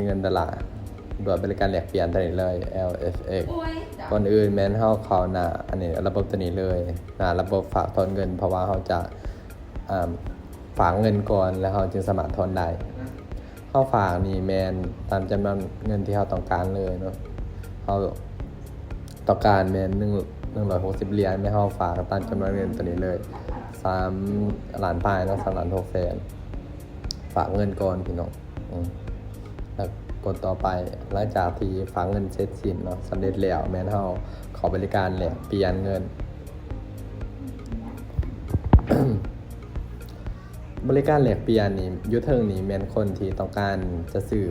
ເງິນດອນລາດ້ວຍບໍລິການແລກປ່ຽນໂຕນີ້ເລີຍ ແອລ ເອັຟ ເອັກ. ກ່ອນອື່ນແມ່ນເຮົາເຂົ້າໜ້າອັນນີ້ ລະບົບໂຕນີ້ເລີຍ, ໜ້າລະບົບຝາກຖອນເງິນ ເພາະວ່າເຮົາຈະ ອ່າ ຝາກເງິນກ່ອນ ແລ້ວເຮົາຈຶ່ງສາມາດຖອນໄດ້. ເຮົາຝາກນີ້ແມ່ນຕາມຈຳນວນເງິນທີ່ເຮົາຕ້ອງການເລີຍເນາະ. ເຮົາຕ້ອງການແມ່ນໜຶ່ງ ໜຶ່ງຮ້ອຍຫົກສິບຫຼຽນ, ແມ່ນເຮົາຝາກຕາມຈຳນວນເງິນໂຕນີ້ເລີຍ ສາມລ້ານປາຍເນາະ, ສາມລ້ານຫົກແສນ. ຝາກເງິນກ່ອນພີ່ນ້ອງ. ອືມ ແລ້ວກົດຕໍ່ໄປ. ຫຼັງຈາກທີ່ຝາກເງິນເສັດສິ້ນເນາະ, ສຳເລັດແລ້ວ, ແມ່ນເຮົາເຂົ້າບໍລິການແລກປ່ຽນເງິນ. ບໍລິການແລກປ່ຽນນີ້ ຢູ່ເທິງນີ້ແມ່ນຄົນທີ່ຕ້ອງການຈະຊື້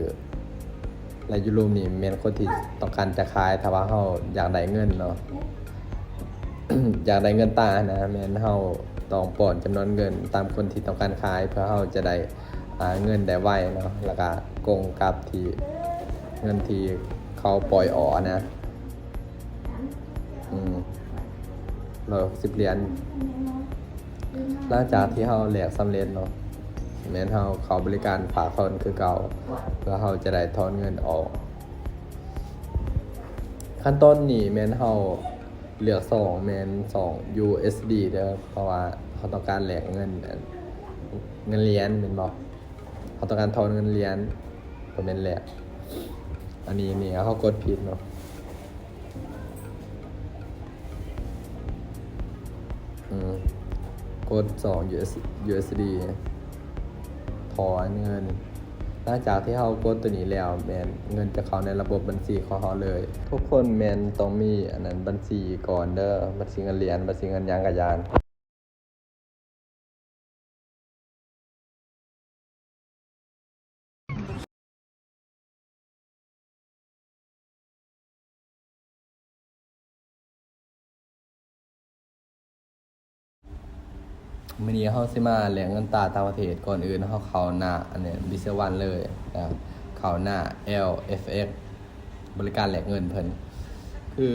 ແລະ ຢູ່ລຸ່ມນີ້ແມ່ນຄົນທີ່ຕ້ອງການຈະຂາຍ. ຖ້າວ່າເຮົາຢາກໄດ້ເງິນເນາະ, ຢາກໄດ້ເງິນຕານະ, ແມ່ນເຮົາຕ້ອງປ້ອນຈຳນວນເງິນຕາມຄົນທີ່ຕ້ອງການຂາຍ ເພື່ອເຮົາຈະໄດ້ ອ່າ ເງິນໄດ້ໄວເນາະ, ແລ້ວກະກົງກັບທີ່ເງິນທີ່ເຂົາປ່ອຍອອກນະ. ອືມ ຮ້ອຍຫົກສິບຫຼຽນ. ຫຼັງຈາກທີ່ເຮົາແລກສຳເລັດເນາະ, ແມ່ນເຮົາເຂົ້າບໍລິການຝາກເງິນຄືເກົ່າ ເພື່ອເຮົາຈະໄດ້ຖອນເງິນອອກ. ຂັ້ນຕອນນີ້ແມ່ນເຮົາເລືອກຊ່ອງ ແມ່ນຊ່ອງ ຢູ ເອສ ດີ ເດີ, ເພາະວ່າເຮົາຕ້ອງການແລກເງິນ ເງິນຫຼຽນແມ່ນບໍ່? ເຮົາຕ້ອງການຖອນເງິນຫຼຽນ, ບໍ່ແມ່ນແລກ. ອັນນີ້ນີ້ເຮົາກົດຜິດເນາະ. ອືມ ກົດສອງ ຢູເອສ ຢູເອສດີ ຖອນເງິນ. ຫຼັງຈາກທີ່ເຮົາກົດໂຕນີ້ແລ້ວ ແມ່ນເງິນຈະເຂົ້າໃນລະບົບບັນຊີຂອງເຮົາເລີຍ. ທຸກຄົນແມ່ນຕ້ອງມີອັນນັ້ນ ບັນຊີກ່ອນເດີ, ບັນຊີເງິນຫຼຽນ, ບັນຊີເງິນຫຍັງກະຢ່າ. ມື້ນີ້ເຮົາຊິມາແລກເງິນຕາຕ່າງປະເທດ. ກ່ອນອື່ນເຮົາເຂົ້າໜ້າອັນນີ້ Visa One ເລີຍ, ເຂົ້າໜ້າ ແອລ ເອັຟ ເອັກ ບໍລິການແລກເງິນເພິ່ນ. ຄື